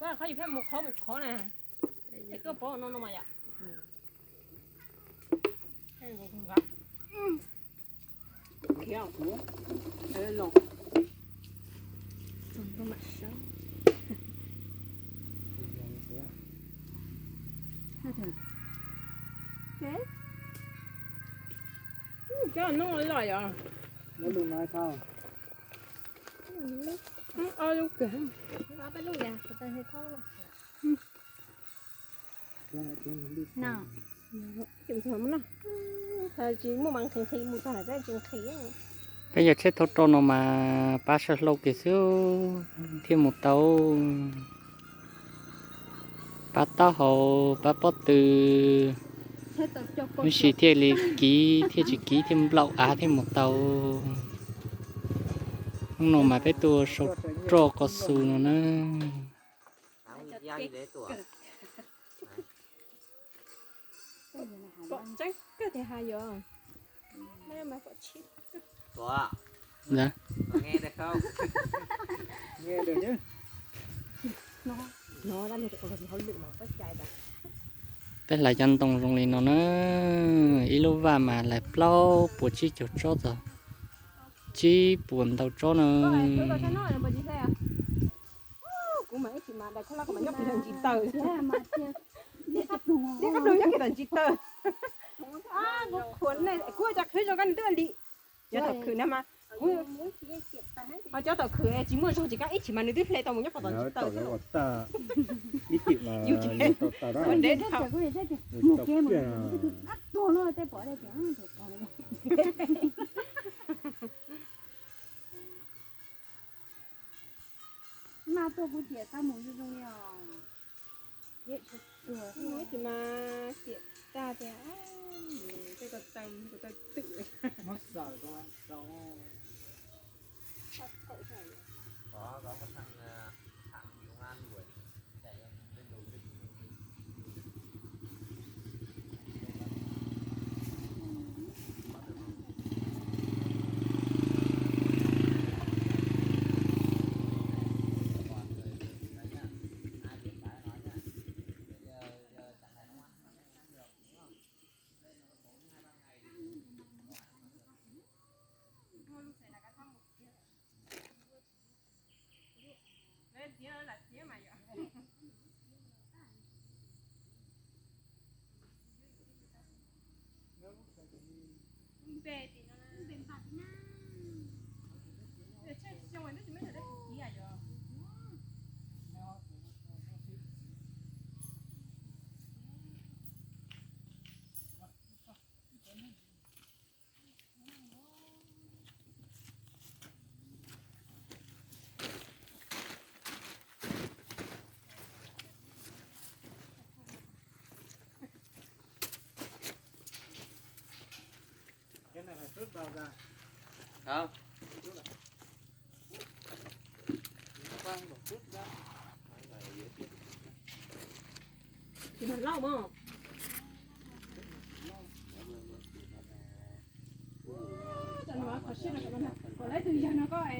Koj qhov yus pheej mus qhov mus qhov na. Es koj pov no no mas yom. Khiav kuv los. Cov no loj yom. Lub no thau. Ob lub kawg. Tsis muaj mas nqhis nqhis mus txog tsis nqhis. Peb yog tsheb thauj roj no mas pab sawv hlau kiag xwb thiaj mus tau. Pab taub hau, pab pob tw, ib si thiaj li kiv thiaj tsis kiv thiaj nplaum av thiaj mus tau. Hnub no mas peb tuaj sau roj ko xu no na. Peb hlais cov ntoo zoo li no na, ib lub vaj mas hlais plaub puas tsib caug tsob txog tsib puas ntau tsob na. Kuv cov khwv zoo koj ntws li. Cov thaum khwv na mas, ho cov thaum khwv tsis muaj zog ces kab ib chim mas nws twb hle tau mus nyob pov tom ntsis taw thiab. Yus ces ua deb dhau. Mas tuaj kuv tias tau mus zoo zoo li os. Ib tsis mas tiam tag tias tej ko taw ko taw twm. Tsis mag lauj mog. Kom leej twg yog no koj es